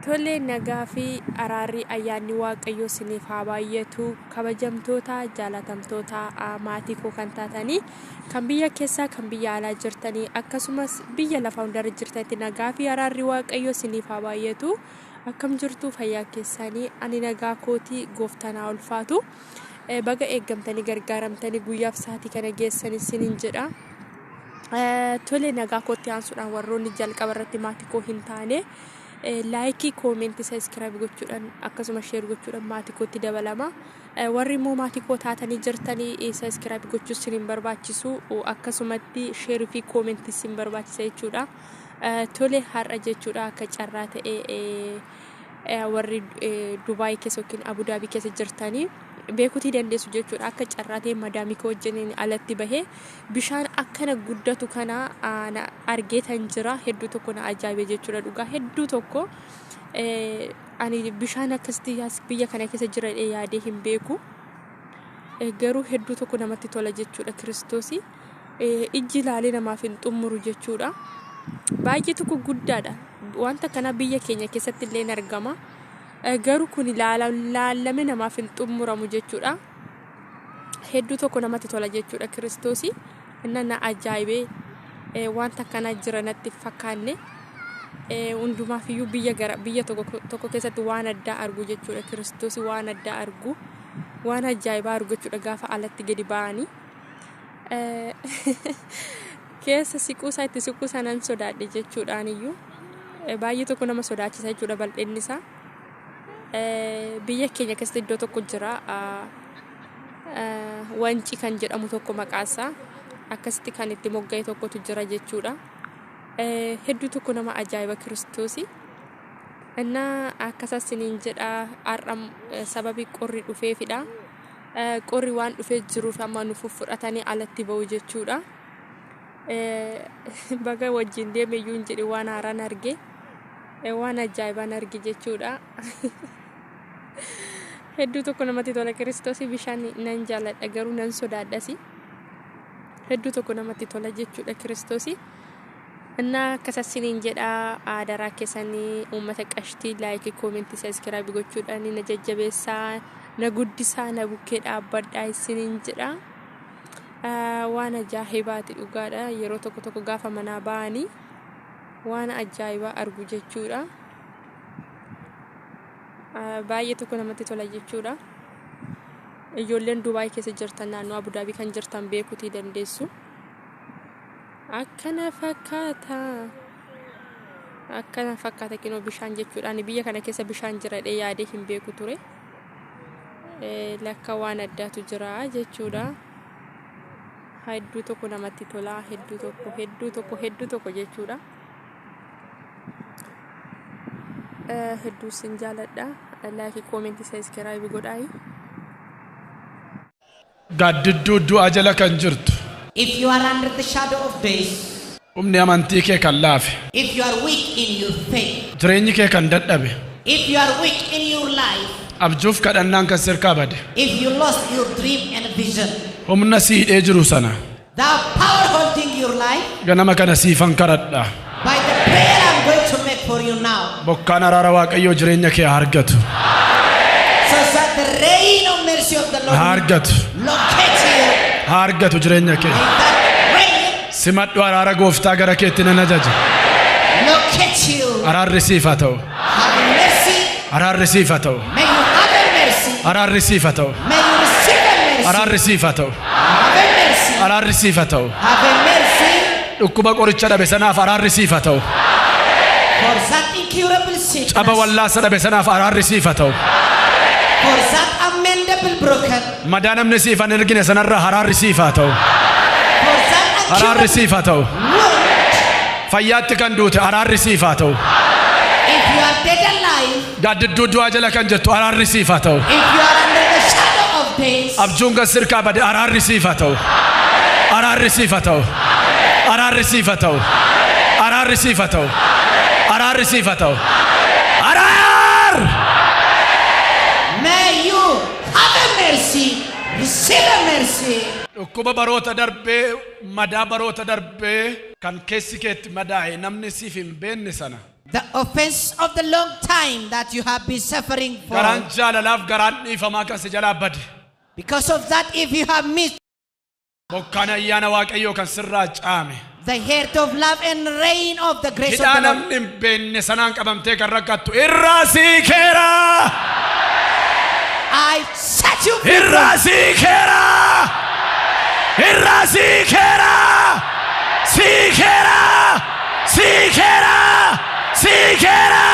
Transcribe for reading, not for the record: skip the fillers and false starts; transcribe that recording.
Tole nagaa fi araarri ayyaanni Waaqayyoo isiniif haa baay'atu. Kabajamtoota, jaalatamtoota maatii koo kan taatanii, kan biyya keessaa, kan biyya alaa jirtanii, akkasumas biyya lafaa hundarra jirtanitti nagaa fi araarri Waaqayyoo isiniif haa baay'atu. Akkam jirtu, fayyaa keessanii? Ani nagaa kootii, gooftaan haa ulfaatu. Baga eeggamtanii gargaaramtanii guyyaaf sa'aatii kana geessanii isiniin jedha. Tole, nagaa kootti aansuudhaan warroonni jalqaba irratti maatii koo hin taane like, comment, subscribe gochuudhaan akkasuma share gochuudhaan maatii kootti dabalama. Warri immoo maatii koo taatanii jirtanii subscribe gochuu isin hin barbaachisu, akkasumatti share fi comment isin barbaachisa jechuudha. Tole, har'a jechuudha akka carraa ta'e warri Dubaay keessa yookiin Abudaabii keessa jirtanii beekuutii dandeessu jechuudha. Akka carraa ta'e madaamii koo wajjiniin alatti bahee bishaan akkana guddatu kana na argeetan jira. Hedduu tokko na ajaa'ibe jechuudha, dhugaa hedduu tokko. Ani bishaan akkasitti biyya kana keessa jira yaadee hin beeku. Garuu hedduu tokko namatti tola jechuudha Kiristoosii. Ijji ilaalee namaaf hin xummuru jechuudha. Baay'ee tokko guddaadha. Wanta kana biyya keenya keessatti illee hin argama. Garuu kun laalame namaaf hin xummuramu jechuudha. Hedduu tokko namatti tola jechuudha Kiristoosii. Inna na ajaa'ibee, wanta akkana jira natti fakkaanne. Hundumaafiyyuu biyya gara biyya tokko tokko keessatti waan addaa argu jechuudha Kiristoosii, waan addaa argu, waan ajaa'ibaa argu jechuudha gaafa alatti gadi ba'anii. Keessa siquu isaa, itti siquu isaa nan sodaadhe jechuudhaan iyyuu, baay'ee tokko nama sodaachisa jechuudha bal'inni isaa. Biyya keenya keessatti iddoo tokko jira, Wancii kan jedhamu tokko, maqaasaa akkasitti kan itti mogga'e tokkotu jira jechuudha. Hedduu tokko nama ajaa'iba Kiristoosii. Innaa akkasas isiniin jedha, har'a sababii qorri dhufeefidha. Qorri waan dhufee jiruuf amma nu fudhatanii alatti ba'u jechuudha. Baga wajjin deeme iyyuu hin jedhe, waan haaraan arge. Waan ajaa'ibaan arge jechuudha. Hedduu tokko namatti tola Kiristoosii. Bishaan nan jaaladha, garuu nan sodaadhasi. Hedduu tokko namatti tola jechuudha Kiristoosii. Innaa akkasas isiniin jedha, adaraa keessanii uummata qashtii, like, comment, subscribe gochuudhaan na jajjabeessaa, na guddisaa, na bukkee dhaabbadhaa isiniin jedha. Waan ajaa'ibaati dhugaadha. Yeroo tokko tokko gaafa manaa ba'anii waan ajaa'ibaa argu jechuudha. Baay'ee tokko namatti tola jechuudha. Ijoolleen Dubaay keessa jirtan, naannoo Abudaabii kan jirtan beekuutii dandeessu. Akkana fakkaata. Akkana fakkaata kinoo bishaan jechuudha. Ani biyya kana keessa bishaan jira jedhee yaadee hin beeku ture. Lakka waan addaatu jira jechuudha. Hedduu tokko namatti tola. Hedduu tokko, hedduu tokko, hedduu tokko jechuudha. Hedduu sin jaaladha. Like, comment, subscribe godhaayi. Gaaddidduu du'aa jala kan jirtu. If you are under the shadow of death, Humni amantii kee kan laafe. if you are weak in your faith, Jireenyi kee kan dadhabe. if you are weak in your life, Abjuuf kadhannaan kan sirkaa bade. if you lost your dream and vision, Humna si hidhee jiru sana. the power holding your life, Ganama kana siifan kadhadha. by the prayer I'm going to make for you now, Bokkaan araara Waaqayyoo jireenya kee haa argatu. so that the rain of mercy of the Lord Haa argatu. will locate you. Haa argatu jireenya kee. May that rain Simadhu, araara gooftaa gara keetti nan ajaja. locate you. Araarri siif haa ta'u. Have mercy. Araarri siif haa ta'u. May you have a mercy. Araarri siif haa ta'u. May you receive a mercy. Araarri siif haa ta'u. Have a mercy. Araarri siif haa ta'u. Have a mercy Dhukkuba qoricha dhabe sanaaf araarri siif haa ta'u. for that incurable sickness. Caba wallaasa dhabe sanaaf araarri siif haa ta'u. For that unmendable broken. Madaa namni siif hin ergine sanarraa araarri siif haa ta'u. For that Araarri incurable siif haa ta'u. wound. Fayyaatti kan duute araarri siif haa ta'u. If you are dead alive. Gaaddidduu du'aa jala kan jirtu araarri siif haa ta'u. If you are under the shadow of death. Abjuun kan sirkaa bade araarri siif haa ta'u. Araarri siif haa ta'u. Araarri siif haa ta'u. Araarri siif haa ta'u. Araarri siif haa ta'u. Araar! May you have a mercy. Receive a mercy. Dhukkuba baroota darbee, madaa baroota darbee kan keessi keetti madaa'e, namni siif hin beenne sana. The offense of the long time that you have been suffering for. Garaan jaalalaaf garaan dhiifamaa kan si jalaa bade. Because of that, if you have missed Bokkaan ayyaana Waaqayyoo kan sirraa caame. The heart of love and rain of the grace of Hidhaa the Lord, namni hin beekne sanaan qabamtee kan rakkattu irraa siikeera. I set you free. Irraa siikeera. Irraa siikeera. Siikeera. Siikeera. Siikeera.